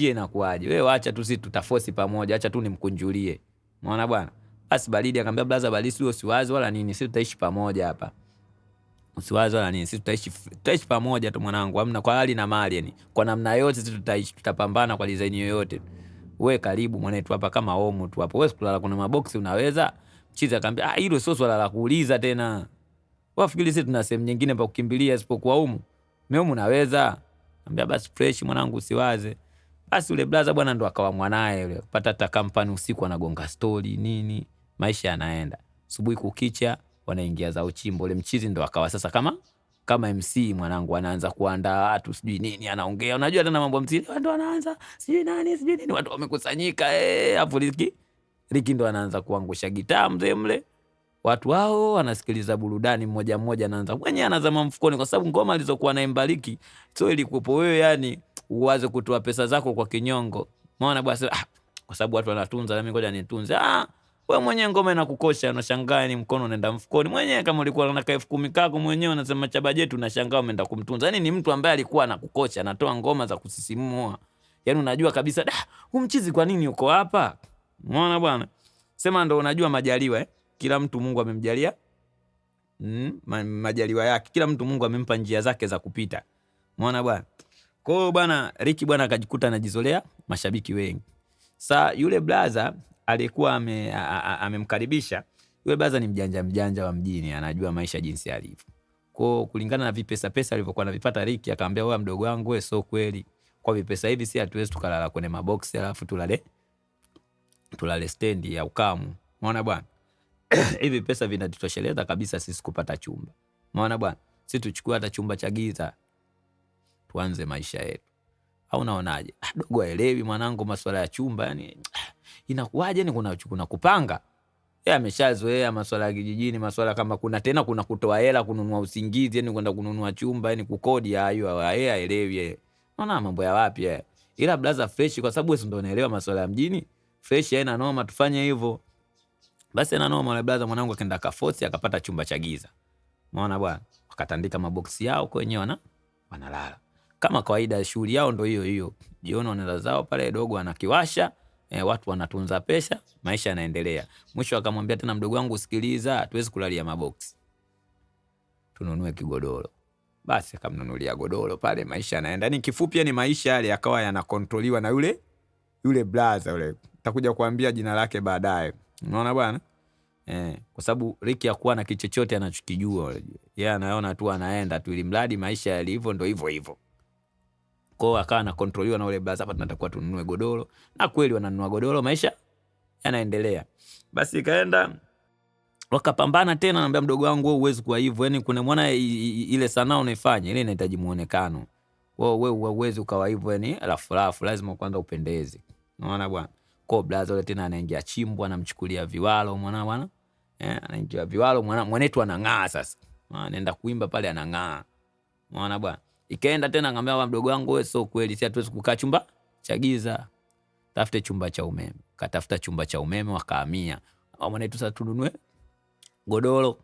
Inakuaje? Wewe acha tu, sisi tutafosi pamoja, acha tu nimkunjulie. Umeona bwana? Basi Baridi akamwambia blaza, Baridi sio usiwazi wala nini, sisi tutaishi pamoja hapa. Usiwazi wala nini, sisi tutaishi pamoja tu mwanangu, hamna kwa hali na mali yani. Kwa namna yote sisi tutaishi, tutapambana kwa design yoyote. Wewe karibu mwanetu hapa kama homu tu hapo. Wewe kulala kuna maboksi unaweza? Mchizi akamwambia, ah, hilo sio swala la kuuliza tena. Wafikiri sisi tuna sehemu nyingine pa kukimbilia isipokuwa humu. Mimi humu naweza. Anambia basi fresh mwanangu usiwaze. Basi yule blaza bwana ndo akawa mwanaye yule. Pata hata kampani usiku anagonga story nini, maisha yanaenda. Asubuhi kukicha wanaingia za uchimbo. Yule mchizi ndo akawa sasa kama MC mwanangu, anaanza kuandaa watu sijui nini, anaongea. Unajua tena mambo ya MC ndo anaanza sijui nani sijui nini, watu wamekusanyika hapo Riki ndo anaanza kuangusha gitaa mzee mle. Watu hao wanasikiliza burudani, mmoja mmoja anaanza mwenyewe anazama mfukoni, kwa sababu ngoma alizokuwa naimba Riki sio ilikuwepo wewe yani uwaze kutoa pesa zako kwa kinyongo. Umeona bwana, kwa sababu watu wanatunza na mimi ngoja nitunze. Wewe mwenyewe ngoma inakukosha, unashangaa ni mkono unaenda mfukoni mwenyewe. Kama ulikuwa na 10,000 kako mwenyewe unasema cha bajeti, unashangaa umeenda kumtunza. Yani ni mtu ambaye alikuwa anakukosha, anatoa ngoma za kusisimua. Yani unajua kabisa da, huyu mchizi kwa nini uko hapa? Umeona bwana? Sema ndo unajua majaliwa Kila mtu Mungu amemjalia majaliwa yake. Kila mtu Mungu amempa njia zake za kupita. Umeona bwana? Kwa hiyo bwana Riki bwana akajikuta anajizolea mashabiki wengi. Sa yule blaza alikuwa amemkaribisha. Yule blaza ni mjanja wa mjini, anajua maisha jinsi yalivyo. Kwa hiyo kulingana na vipesa pesa alivyokuwa anavipata Riki akamwambia, wewe mdogo wangu wewe sio kweli. Kwa vipesa hivi si hatuwezi tukalala kwenye maboksi alafu tulale stendi ya ukamu. Umeona bwana? Hivi pesa vinatutosheleza kabisa sisi kupata chumba. Umeona bwana? Sisi tuchukue hata chumba cha giza tuanze maisha yetu. Au unaonaje? Dogo haelewi mwanangu masuala ya chumba yani, inakuwaje ni kuna kupanga. Yeye ameshazoea masuala ya kijijini, masuala kama kuna tena kuna kutoa hela kununua usingizi, yani kwenda kununua chumba, yani kukodi, hayo yeye haelewi yeye. Unaona mambo ya wapi yeye? Ila blaza fresh kwa sababu wewe ndio unaelewa masuala ya mjini. Fresh haina noma, tufanye hivyo. Basi ana noma yule blaza mwanangu akaenda kafosi akapata chumba cha giza. Umeona bwana? Wakatandika maboksi yao kwa wenyewe wanalala. Kama kawaida shughuli yao ndio hiyo hiyo. Jioni wanaenda zao pale, dogo anakiwasha, watu wanatunza pesa, maisha yanaendelea. Mwisho akamwambia tena mdogo wangu sikiliza, hatuwezi kulalia maboksi. Tununue kigodoro. Basi akamnunulia godoro pale, maisha yanaenda. Ni kifupi yani maisha yale yakawa yanakontroliwa na yule blaza yule. Nitakuja kuambia jina lake baadaye. Unaona bwana? Kwa sababu Riki hakuwa na kitu chochote anachokijua. Yeye anaona tu anaenda tu ili mradi maisha yalivyo ndio hivyo hivyo. Kwa hiyo akawa anakontroliwa na yule blaza, hapa tunatakiwa tununue godoro. Na kweli wananunua godoro, maisha yanaendelea. Basi ikaenda wakapambana tena, anambia mdogo wangu wewe huwezi kuwa hivyo. Yaani kuna mwana ile sanaa unaifanya ile inahitaji muonekano. Wewe huwezi ukawa hivyo yani rafu, lazima kwanza upendeze. Unaona bwana? Kwa blaza yule tena anaingia chimbo, anamchukulia viwalo mwana bwana. Anaingia viwalo mwanetu anang'aa sasa. Anaenda kuimba pale anang'aa. Unaona bwana? Ikaenda tena akamwambia mdogo wangu wewe sio kweli, si hatuwezi kukaa chumba cha giza. Tafute chumba cha umeme. Katafuta chumba cha umeme wakahamia. Mwanetu sasa tununue godoro,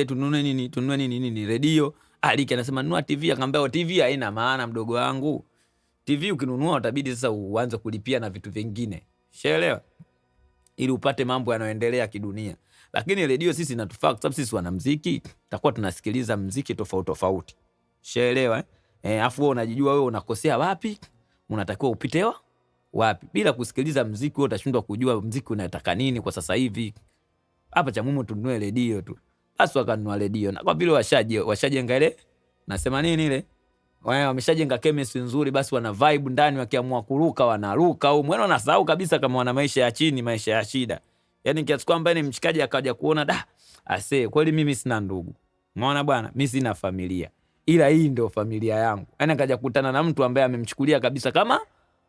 tununue nini, tununue nini nini, redio. Aliki anasema nunua TV, akamwambia TV haina maana mdogo wangu. TV ukinunua utabidi sasa uanze kulipia na vitu vingine. Ushaelewa? Ili upate mambo yanayoendelea kidunia. Lakini redio sisi inatufaa kwa sababu sisi wanamuziki, tutakuwa tunasikiliza muziki tofauti tofauti. Ushaelewa? Afu wewe unajijua wewe unakosea wapi, unatakiwa upite wapi. Bila kusikiliza muziki wewe utashindwa kujua muziki unataka nini kwa sasa hivi. Hapa cha muhimu tununue redio tu. Basi wakanunua redio. Na kwa vile washajenga ile, nasema nini ile? Wao wameshajenga chemistry nzuri, basi wana vibe ndani, wakiamua kuruka wanaruka au mwana wanasahau kabisa kama wana maisha ya chini, maisha ya shida. Yaani kiasi kwamba ni mshikaji akaja kuona da, ase kweli mimi sina ndugu. Umeona bwana, mimi sina familia. Ila hii ndio familia yangu. Yaani akaja kukutana na mtu ambaye amemchukulia kabisa kama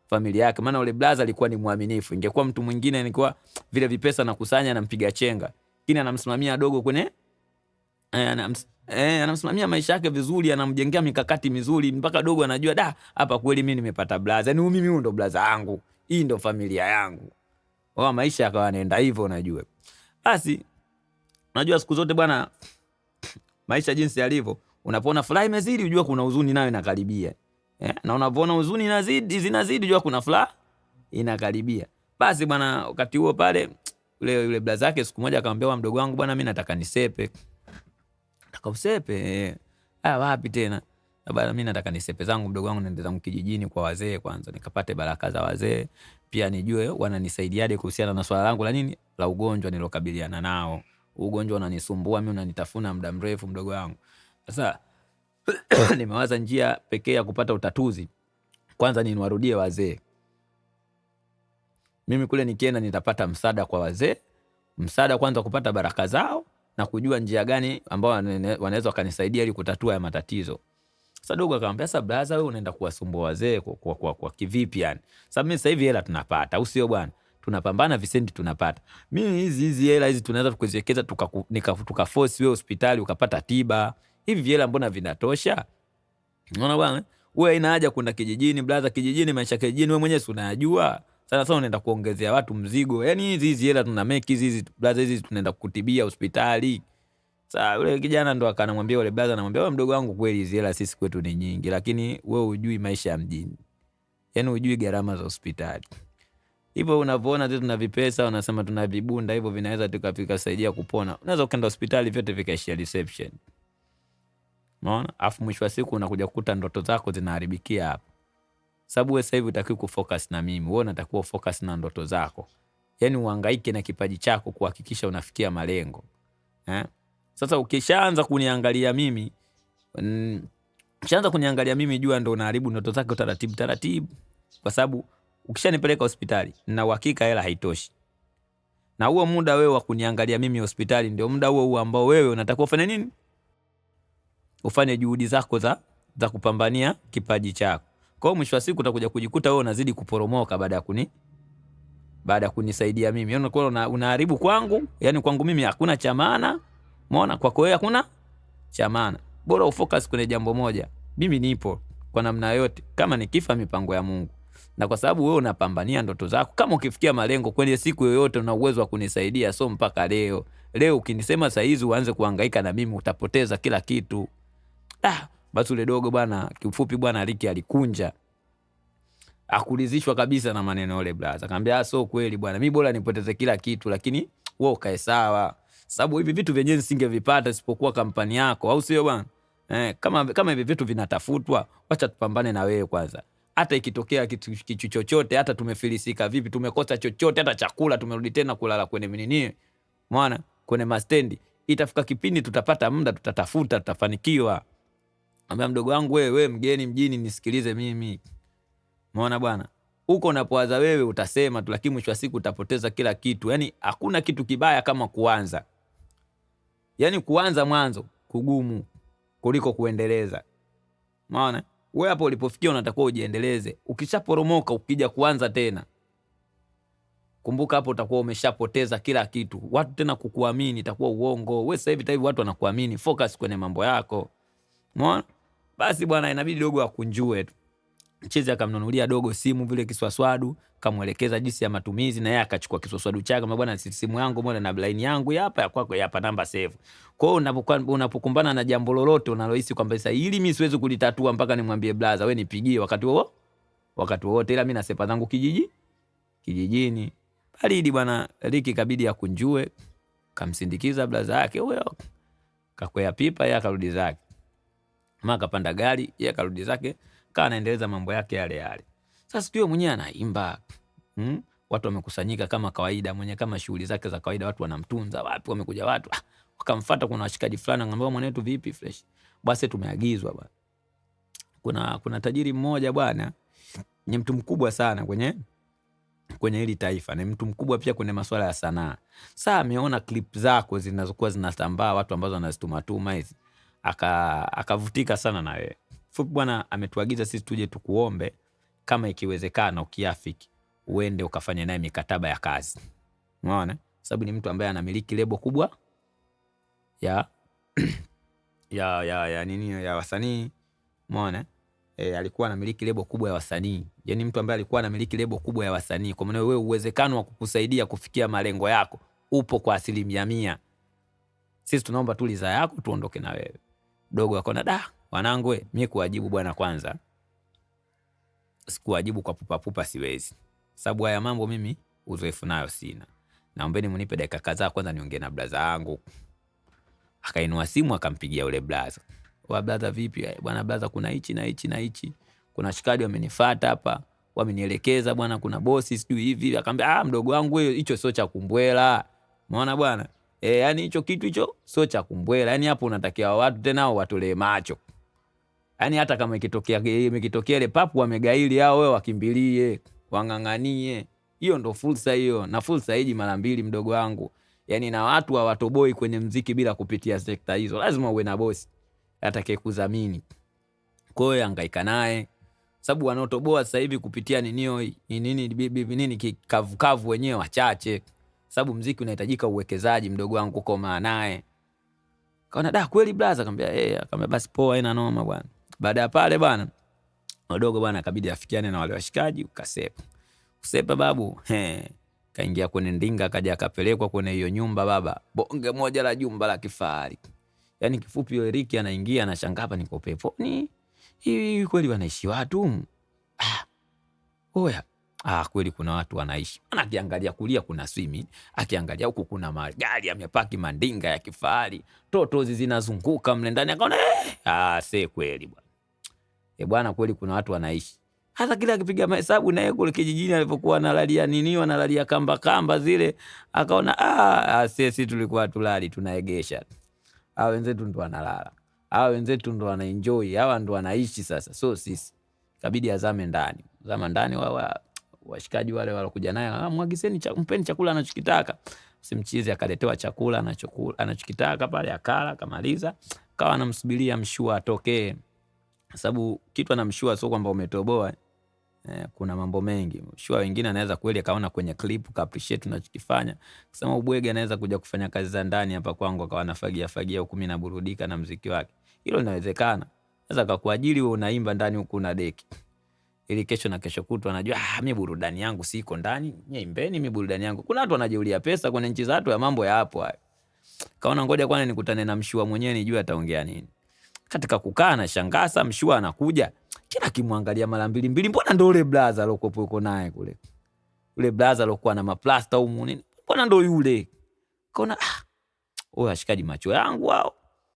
familia yake. Maana yule blaza alikuwa ni mwaminifu. Ingekuwa mtu mwingine nilikuwa vile vipesa nakusanya nampiga chenga. Lakini anamsimamia dogo kwenye anamsimamia maisha yake vizuri, anamjengea mikakati mizuri mpaka dogo anajua da, hapa kweli mimi nimepata blaza. Yaani mimi huyu ndo blaza yangu. Hii ndo familia yangu. Wao maisha yakawa yanaenda hivyo unajua. Basi unajua siku zote bwana maisha jinsi yalivyo, unapoona furaha imezidi ujua kuna huzuni nayo inakaribia. Na unapoona huzuni inazidi zinazidi ujua kuna furaha Inakaribia. Basi bwana, wakati huo pale yule blaza yake siku moja akamwambia mdogo wangu, bwana mimi nataka nisepe. Nataka usepe? Ah, wapi tena? Bwana mimi nataka nisepe zangu mdogo wangu, niende zangu kijijini kwa wazee kwanza, nikapate baraka za wazee, pia nijue wananisaidiaje kuhusiana na swala langu la nini? La ugonjwa nilokabiliana nao. Ugonjwa unanisumbua mimi, unanitafuna muda mrefu mdogo wangu. Sasa nimewaza njia pekee ya kupata utatuzi, kwanza niwarudie wazee. Mimi kule nikienda nitapata msaada kwa wazee, msaada kwanza kupata baraka zao na kujua njia gani ambao wanaweza wakanisaidia ili kutatua ya matatizo. Sasa dogo akamwambia, sasa brother, wewe unaenda kuwasumbua wazee kwa kivipi yani? Sasa mimi sasa hivi hela tunapata, au sio bwana? Tunapambana visenti tunapata. Mimi hizi hela hizi tunaweza kuziwekeza tukaforce wewe hospitali ukapata tiba. Hivi hela mbona vinatosha? Unaona bwana? Wewe haina haja kwenda kijijini brother, kijijini maisha kijijini wewe mwenyewe si unayajua. Sana sana unaenda kuongezea watu mzigo. Yaani hizi hela tuna make hizi brother, hizi tunaenda kukutibia hospitali. Sasa yule kijana ndo akanamwambia yule brother, anamwambia wewe mdogo wangu, kweli hizi hela sisi kwetu ni nyingi, lakini wewe hujui maisha ya mjini. Yaani hujui gharama za hospitali. Hivyo unavyoona sisi tuna vipesa, wanasema tuna vibunda, hivyo vinaweza tukasaidia kupona. Unaweza ukaenda hospitali vyote vikaishia reception. Unaona? Alafu mwisho wa siku unakuja kukuta ndoto zako zinaharibikia hapo. Sababu wewe sasa hivi hutakiwi kufocus na mimi, wewe unatakiwa focus na ndoto zako. Yaani uhangaike na kipaji chako kuhakikisha unafikia malengo. Sasa ukishaanza kuniangalia mimi, ukishaanza kuniangalia mimi jua ndo unaharibu ndoto zako taratibu taratibu. Kwa sababu ukishanipeleka hospitali na uhakika hela haitoshi. Na huo muda wewe wa kuniangalia mimi hospitali ndio muda huo huo ambao wewe unatakiwa ufanye nini? Ufanye juhudi zako za kupambania kipaji chako. Kwa hiyo mwisho wa siku utakuja kujikuta wewe unazidi kuporomoka baada ya kunisaidia mimi. Yaani unakuwa unaharibu kwangu, yani kwangu mimi hakuna cha maana. Umeona, kwako wewe hakuna cha maana. Bora ufocus kwenye jambo moja. Mimi nipo kwa namna yote, kama nikifa mipango ya Mungu. Na kwa sababu wewe unapambania ndoto zako, kama ukifikia malengo kwenye siku yoyote una uwezo wa kunisaidia, so mpaka leo. Leo ukinisema saa hizi uanze kuhangaika na mimi utapoteza kila kitu. Basi ule dogo bwana, kiufupi bwana Ricky alikunja. Hakuridhishwa kabisa na maneno yale brother. Akamwambia so kweli bwana, mimi bora nipoteze kila kitu lakini wewe ukae sawa. Sababu hivi vitu vyenyewe nisingevipata isipokuwa kampani yako, au sio bwana? Kama hivi vitu vinatafutwa, wacha tupambane na wewe kwanza. Hata ikitokea kitu chochote, hata tumefilisika vipi, tumekosa chochote, hata chakula tumerudi tena kulala kwenye nini? Mwana, kwenye mastendi. Itafika kipindi tutapata muda, tutatafuta, tutafanikiwa. Ambia mdogo wangu wewe mgeni mjini nisikilize mimi. Umeona bwana? Huko unapoanza wewe utasema tu, lakini mwisho wa siku utapoteza kila kitu. Yaani hakuna kitu kibaya kama kuanza. Yaani kuanza mwanzo kugumu kuliko kuendeleza. Umeona? Wewe hapo ulipofikia unatakiwa ujiendeleze. Ukishaporomoka ukija kuanza tena, kumbuka hapo utakuwa umeshapoteza kila kitu. Watu tena kukuamini itakuwa uongo. Wewe sasa hivi watu wanakuamini, focus kwenye mambo yako. Umeona? Basi bwana inabidi dogo akunjue tu. Mchezi akamnunulia dogo simu vile kiswaswadu, kamuelekeza jinsi ya matumizi, na yeye akachukua kiswaswadu chake, kama bwana simu yangu mbona na line yangu hapa ya kwako hapa namba save. Kwa hiyo unapokumbana na jambo lolote unalohisi kwamba sasa hili mimi siwezi kulitatua mpaka nimwambie brother, wewe nipigie wakati huo wakati wote, ila mimi nasepa zangu kijijini. Baridi bwana Ricky kabidi akunjue, kamsindikiza brother yake huyo, kakwea pipa yeye akarudi zake. Mama kapanda gari yeye akarudi zake, kaa anaendeleza mambo yake yale yale. Sasa siku hiyo mwenyewe anaimba. Watu wamekusanyika kama kawaida, mwenye kama shughuli zake za kawaida, watu wanamtunza, wapi wamekuja watu. Wakamfuata, kuna washikaji fulani wanamwambia mwanetu vipi fresh. Basi tumeagizwa bwana. Kuna tajiri mmoja bwana, ni mtu mkubwa sana kwenye hili taifa, ni mtu mkubwa pia kwenye masuala ya sanaa. Sasa ameona clip zako zinazokuwa zinasambaa, watu ambazo wanazituma tuma hizi, akavutika sana na wewe. Fupi bwana ametuagiza sisi tuje tukuombe kama ikiwezekana ukiafiki uende ukafanye naye mikataba ya kazi. Unaona? Sababu ni mtu ambaye anamiliki lebo kubwa ya ya ya ya nini ya wasanii. Umeona? Alikuwa anamiliki lebo kubwa ya wasanii. Yaani mtu ambaye alikuwa anamiliki lebo kubwa ya wasanii. Kwa maana wewe uwezekano wa kukusaidia kufikia malengo yako upo kwa 100%. Sisi tunaomba tu ridhaa yako tuondoke na wewe. Dogo akaona da, wanangu mimi kuwajibu bwana kwanza. Sikuwajibu kwa pupa pupa siwezi. Sababu haya mambo mimi uzoefu nayo sina. Naombeni mnipe dakika kadhaa kwanza niongee na blaza yangu. Akainua simu akampigia yule blaza. Wa blaza vipi? Bwana blaza, kuna hichi na hichi na hichi. Kuna shikaji wamenifuata hapa, wamenielekeza bwana, kuna bosi sijui hivi. Akamwambia ah, mdogo wangu wewe, hicho sio cha kumbwela. Umeona bwana? Yani hicho kitu hicho sio cha kumbwela. Yani hapo unatakiwa watu tena watolee macho. Yani hata kama ikitokea ile papu wamegaili hao, wewe wakimbilie, wang'ang'anie. Hiyo ndo fursa hiyo, na fursa hiji mara mbili mdogo wangu. Yani na watu hawatoboi kwenye mziki bila kupitia sekta hizo. Lazima uwe na bosi atakayekudhamini. Kwa hiyo hangaika naye. Sababu wanaotoboa sasa hivi kupitia ninio nini nini kikavukavu wenyewe wachache. Sababu mziki unahitajika uwekezaji mdogo wangu, koma naye. Kaona da kweli blaza, akamwambia akamwambia basi poa, haina noma bwana. Baada ya pale bwana wadogo bwana akabidi afikiane na wale washikaji, ukasepa. Kusepa babu, kaingia kwenye ndinga akaja akapelekwa kwenye hiyo nyumba baba. Bonge moja la jumba la kifahari. Yani kifupi yule Ricky anaingia anashangaa, hapa niko peponi. Hii kweli wanaishi watu? Ah. Oya. Ah, kweli kuna watu wanaishi. Ana akiangalia kulia kuna swimming, akiangalia huku kuna magari yamepaki mandinga ya kifahari. Totozi zinazunguka mle ndani, akaona ah, si kweli bwana. Bwana kweli kuna watu wanaishi. Hata kila akipiga mahesabu naye kule kijijini alipokuwa analalia nini, analalia kamba kamba zile, akaona sisi tulikuwa tulali tunaegesha. Hawa wenzetu ndo wanalala. Hawa wenzetu ndo wanaenjoy, hawa ndo wanaishi sasa, so sisi. Kabidi azame ndani. Zama ndani washikaji wale walokuja naye, mwagiseni mpeni chakula anachokitaka. Simchizi akaletewa chakula anachokitaka pale, akala akamaliza, kawa anamsubiria mshua atokee. Sababu kitu anamshua sio kwamba umetoboa. Kuna mambo mengi. Mshua wengine anaweza kweli akaona kwenye clip ka appreciate unachokifanya. Kusema ubwege anaweza kuja kufanya kazi za ndani hapa kwangu akawa anafagia fagia huku mimi naburudika na muziki wake. Hilo linawezekana. Sasa akakuajiri wewe unaimba ndani huku una deki. Ili kesho na kesho kutwa anajua mimi burudani yangu siko ndani, nyie imbeni mimi burudani yangu. Kuna watu wanajeulia pesa kwenye nchi za watu ya mambo ya hapo hayo. Kaona ngoja kwanza nikutane na mshua mwenyewe nijue ataongea nini. Katika kukaa na shangasa mshua anakuja. Kila kimwangalia mara mbili mbili, mbona ndo yule blaza alokuwa yuko naye kule. Yule blaza alokuwa na maplasta humu nini? Mbona ndo yule? Kaona oya shikaji macho yangu hao.